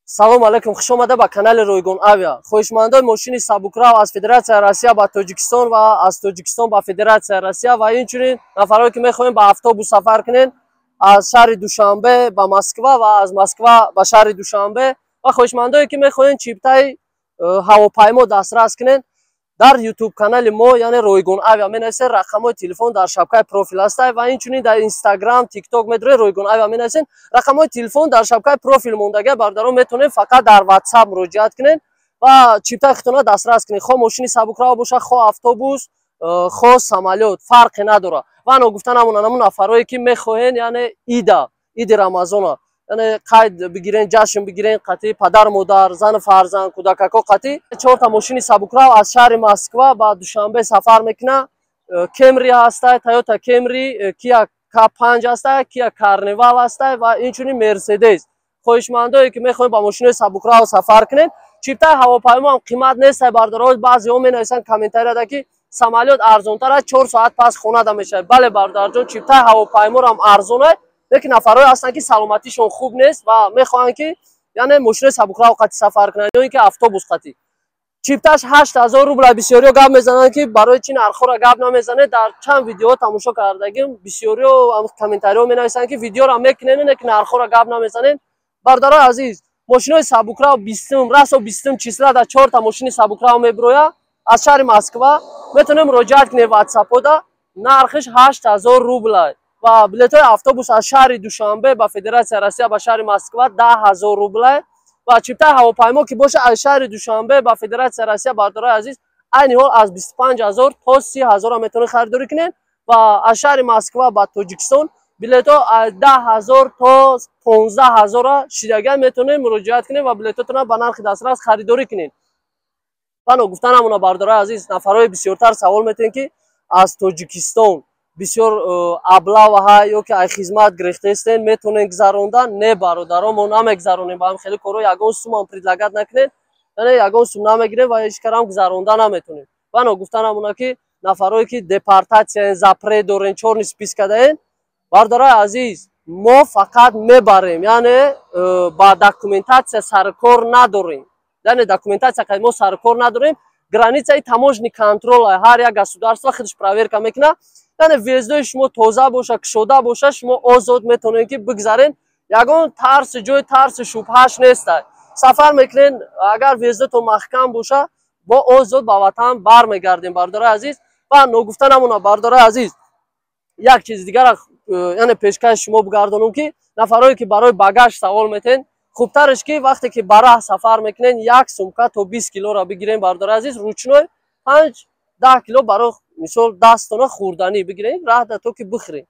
Салом алейкум, хушомада ба канали Ройгон Авиа. Хоҳишмандои мошини сабукрав аз Федератсияи Россия ба Тоҷикистон ва аз Тоҷикистон ба Федератсияи Россия ва инчунин нафарое, ки мехоҳем ба автобус сафар кунен аз шаҳри Душанбе ба Москва ва аз Москва ба шаҳри Душанбе ва хоҳишмандое, ки мехоҳем чиптаи ҳавопаймо дастрас кунен, дар Ютуб канали мо, яъне Ройгон Авиа менависен, рақамҳои телефон дар шабкаи профил ҳастай ва инчунин дар Инстаграм, Тикток медоред, Ройгон Авиа менависен, рақамҳои телефон дар шабкаи профил мондага. Бародарон, метавонед фақат дар Ватсап муроҷиат кунед ва чиптаи худтона дастрас кунед. Хо мошини сабукрав боша, хо автобус, хо самолёт, фарқе надорад. Ва ногуфта намонад, ҳамун нафарое, ки мехоҳен, яъне ида, иди Рамазона, яъне қайд бигирен, ҷашн бигирен қатъи падару модар, зану фарзанд, кӯдакако қатъи, чорта мошини сабукрав аз шаҳри Москва ба Душанбе сафар мекунад. Кемри ҳастай, Тойота Кемри, Кия К5 ҳастай, Кия Карнивал ҳастай ва инчунин Мерседес. Хоҳишмандое, ки мехоҳем ба мошинои сабукрав сафар кунем, чиптаи ҳавопаймо ҳам қимат нестай, бародаро. Баъзеҳо менависанд комментарияда, ки самолёт арзонтар аст, 4 соат пас хонада мешавад. Бале, бародарҷон, чиптаи ҳавопайморо ҳам арзон аст, лекин нафарое ҳастанд, ки саломатишон хуб нест ва мехоҳанд, ки яъне мошинои сабукрав қатъи сафар кунанд ё ин ки автобус қатъи. Чипташ 8000 рубла. Бисёриҳо гап мезананд, ки барои чи нархҳоро гап намезанед. Дар чанд видеоҳо тамошо кардагим, бисёриҳо комментариҳо менависанд, ки видеоро мекунед, лекин нархҳоро гап намезанед. Бародарои азиз, мошинои сабукрав 20-ум, расо 20-ум числа дар чорта мошини сабукрав мебирояд аз шаҳри Москва. Метавонем муроҷиат кунед Ватсапода. Нархиш 8000 рубла ва билетҳои автобус аз шаҳри Душанбе ба Федератсияи Россия, ба шаҳри Москва 10 000 рубла ва чиптаи ҳавопаймо ки боша аз шаҳри Душанбе ба Федератсияи Россия, бародарои азиз, айни ҳол аз 25 000 то 30 000-ро метавонед харидорӣ кунед ва аз шаҳри Москва ба Тоҷикистон билетҳо аз 10 000 то 15 000-ра шидага метавонед муроҷиат кунед ва билетҳотонро ба нархи дастрас харидорӣ кунед. Ва ногуфта намона, бародарои азиз, нафарҳои бисёртар савол метиҳанд, ки аз Тоҷикистон бисёр облаваҳа ё ки ай хизмат гирифтаистен, метавонем гузаронда? Не, бародарон, мо намегузаронем. Ба ҳам хеле корҳо ягон сумам предлагать накунед, яъне ягон сум намегирем ва ҳеҷ карам гузаронда наметавонем. Ва ногуфта намона, ки нафарое, ки депортатсияен, запрет дорен, чёрный списка даен, бародарои азиз, мо фақат мебарем, яъне ба документатсия саркор надорем, яъне документатсия мо саркор надорем. Границаи таможенный контроль, ҳар як государство худаш проверка мекунад. Яъне въездои шумо тоза боша, кушода боша, шумо озод метавонед, ки бигзарен. Ягон тарси, ҷои тарси шубҳаш неста. Сафар мекунен, агар въездотон маҳкам боша, бо озод ба ватан бармегардем, бародарои азиз. Ва ногуфта намона, бародарои азиз, як чизи дигара яъне пешкаши шумо бигардонам, ки нафарое, ки барои багаж савол метен, хубтараш ки вақте ки ба раҳ сафар мекунен, як сумка то 20 килоро бигирен, бародари азиз, ручной 5-10 кило, барои мисол дастона хӯрданӣ бигирен раҳда, то ки бихӯрен.